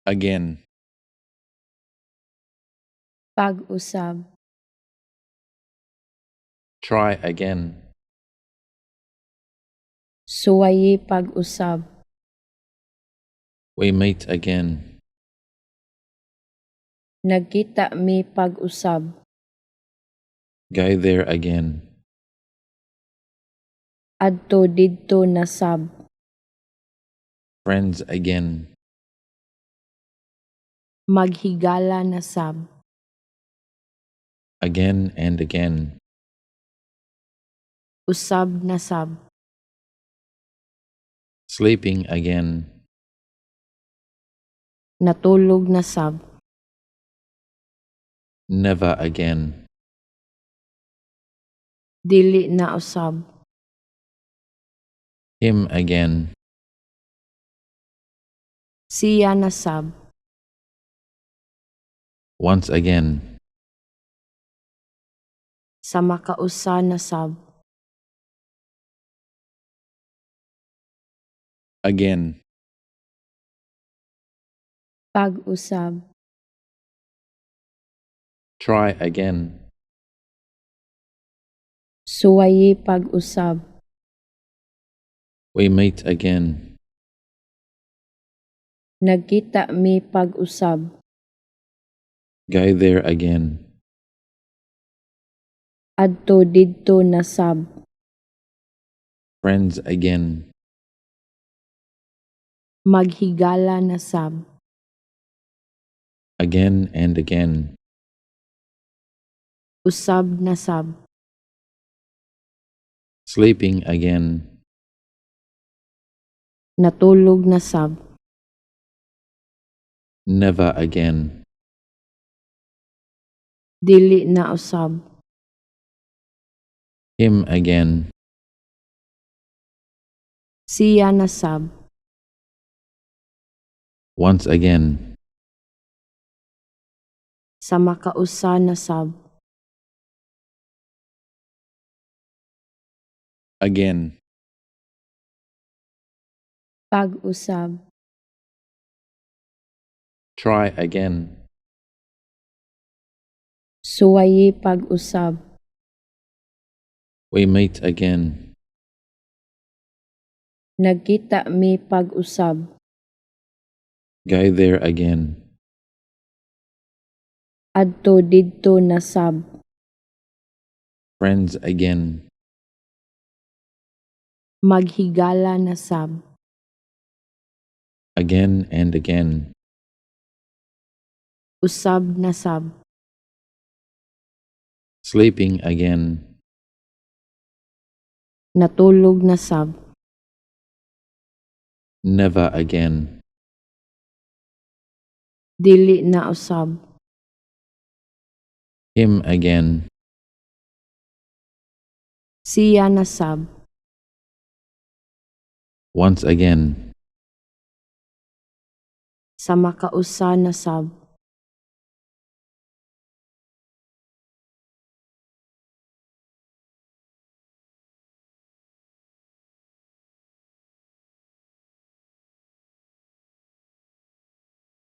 Again. Pag-usab. Try again. Suwayi pag-usab. We meet again. Nagkita mi pag-usab. Go there again. Adto didto na sab. Friends again. Maghigala na sab. Again and again. Usab na sab. Sleeping again. Natulog na sab. Never again. Dili na usab. Him again. Siya na sab. Once again. Sa makausa na sab. Again. Pag-usab. Try again. Suwayi pag-usab. We meet again. Nagkita mi pag-usab. Go there again. Adto didto na sab. Friends again. Maghigala na sab. Again and again. Usab na sab. Sleeping again. Natulog na sab. Never again. Dili na usab. Him again. Siya na sab. Once again. Sa makausa na sab. Again. Pag-usab. Try again. Suwayi pag-usab. We meet again. Nagkita mi pag-usab. Go there again. Adto didto na sab. Friends again. Maghigala na sab. Again and again. Usab na sab. Sleeping again. Natulog na sab. Never again. Dili na usab. Him again. Siya na sab. Once again. Sa makausa na sab.